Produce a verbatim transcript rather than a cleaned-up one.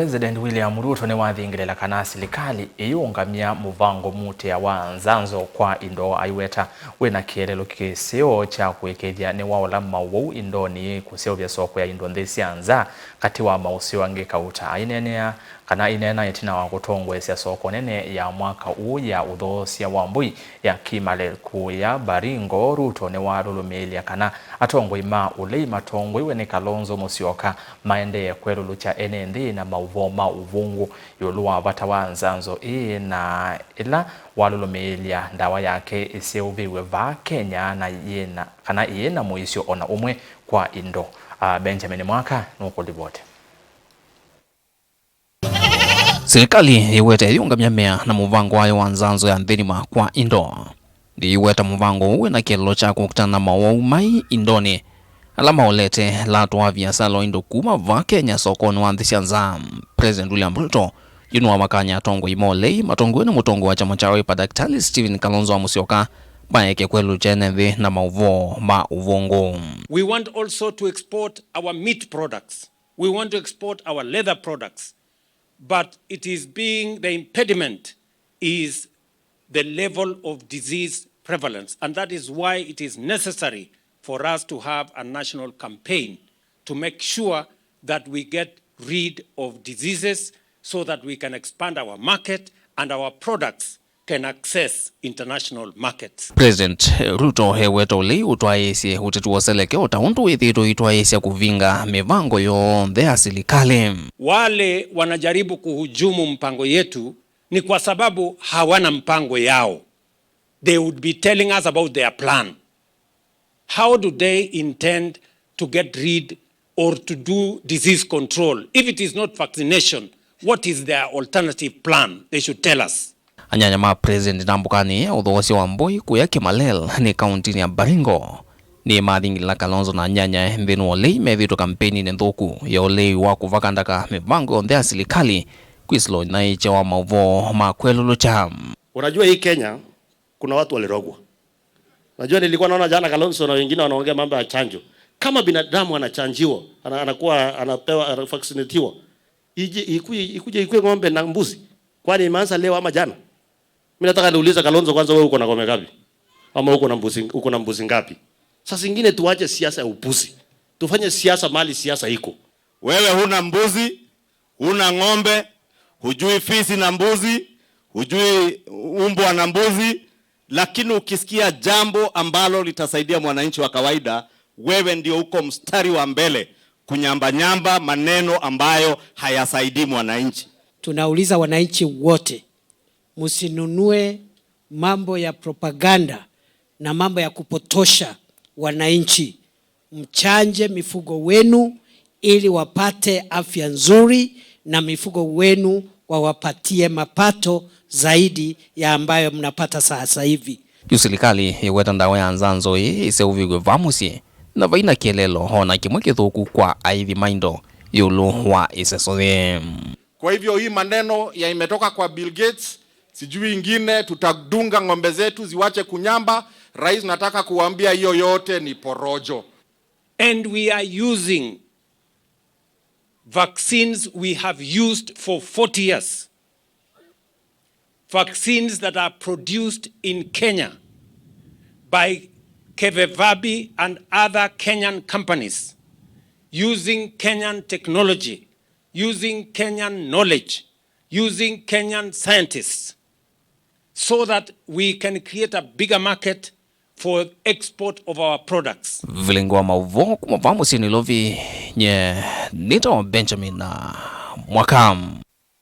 President William Ruto nĩwathingĩlĩla kana silikalĩ ĩyĩũngamya mũvango mutea wa nzanzo kwa indo aiweta wĩna kĩeleelo kĩseo kya kũĩkĩĩthya nĩwaũla maũvou indonĩ kũseũvya soko ya indo nthĩ sya nza, katĩ wa maũseo angĩ. Kauta aineenea kana aineena ĩtina wa kũtongoesya soko nene ya mwaka ũũ ya ũthoosya wa mbũi ya Kimale kũya Baringo, Ruto nĩwalũlũmĩĩlya kana atongoi ma ũlei matongoiwe nĩ Kalonzo Musyoka maendee kwelũlũkya ene nthĩ na maũvoo ma ũvũngũ ĩũlũ wa vata wa nzanzo ĩĩ, na ĩla walũlũmĩĩlya ndawa yake ĩseũvĩw'e vaa Kenya na yĩna, kana ĩyĩ na mũisyo ona ũmwe kwa indo. Ah, Benjamin Mwaka nũkũlivoti. Silikalĩ yĩweta ĩyĩũngamya mea na mũvango wayo wa nzanzo ya nthĩnĩ ma kwa indo. Ndĩiweta mũvango ũũ wĩna kĩeleelo kya kũkitana na maũwau mai indonĩ ala maolete latũ wa viasala wa indo kuma vaa Kenya sokonĩ wa nthĩ sya nza. President William Ruto yu nĩwamakany'a atongoi ma ũlei matongoew'e nĩ mũtongoi wa kyama kya Wiper Daktari Stephen Kalonzo wa Musyoka maeke kwelũkya ene nthĩ na maũvoo ma ũvũngũ. We want also to export our meat products. We want to export our leather products. But it is being, the impediment is the level of disease prevalence, and that is why it is necessary for us to have a national campaign to make sure that we get rid of diseases so that we can expand our market and our products can access international markets. President Ruto eweta ũlei ũtwaĩĩsye ũteti wa ũseleke o ta ũndũ wĩthĩĩtwe ũitwaĩĩsya kũvinga mĩvango yonthe ya silikalĩ. Wale wanajaribu kuhujumu mpango yetu ni kwa sababu hawana mpango yao. They would be telling us about their plan. How do they intend to get rid or to do disease control? If it is not vaccination, what is their alternative plan? They should tell us. Anyanya ma President na mbũkanĩ ya ũthoosya wa mbũi kũya Kimalel nĩ kauntinĩ ya Baringo nĩmathingĩlĩla Kalonzo na anyanya nthĩnĩ wa ũlei methĩĩtwe kampeininĩ nthũku ya ũlei wa kũvaka ndaka mĩvango yonthe ya silikalĩ kwĩsĩla ũnaĩĩkya wa maũvoo ma kwelũlũkya. Unajua hii Kenya, kuna watu walirogwa. Najua nilikuwa naona jana Kalonzo na wengine wanaongea mambo ya chanjo. Kama binadamu anachanjiwa, ana-, anakuwa, anapewa, anavaccinatiwa, ije, ikuje, ikuje ikue ng'ombe na mbuzi. Kwani imeanza leo ama jana? Mimi nataka niulize Kalonzo kwanza, wewe uko na ng'ombe ngapi? Ama uko na mbuzi, uko na mbuzi ngapi? Saa zingine tuache siasa ya upuzi. Tufanye siasa mali siasa iko. Wewe huna mbuzi, huna ng'ombe, hujui fisi na mbuzi, hujui umbwa na mbuzi, lakini ukisikia jambo ambalo litasaidia mwananchi wa kawaida, wewe ndio uko mstari wa mbele kunyambanyamba maneno ambayo hayasaidii mwananchi. Tunauliza wananchi wote, msinunue mambo ya propaganda na mambo ya kupotosha wananchi. Mchanje mifugo wenu ili wapate afya nzuri na mifugo wenu wawapatie mapato zaidi ya ambayo mnapata sasa hivi. Yu silikalĩ ĩweta ndawa ya nzanzo ĩĩ ĩseũvĩw'e vaa mũsyĩ, na vaina kĩeleelo o na kĩmwe kĩthũku kwa aithi ma indo ĩũlũ wa ĩseso yĩĩ. Kwa hivyo hii maneno ya imetoka kwa Bill Gates, sijui ingine, tutadunga ng'ombe zetu ziwache kunyamba, rais, nataka kuwaambia hiyo yote ni porojo. And we are using vaccines we have used for forty years. Vaccines that are produced in Kenya by Kevevabi and other Kenyan companies using Kenyan technology, using Kenyan knowledge, using Kenyan scientists, so that we can create a bigger market for export of our products. Vilingi wa maũvoo kuma vaa mũsyĩ Nairobi, nye nĩtawa Benjamin Mwaka.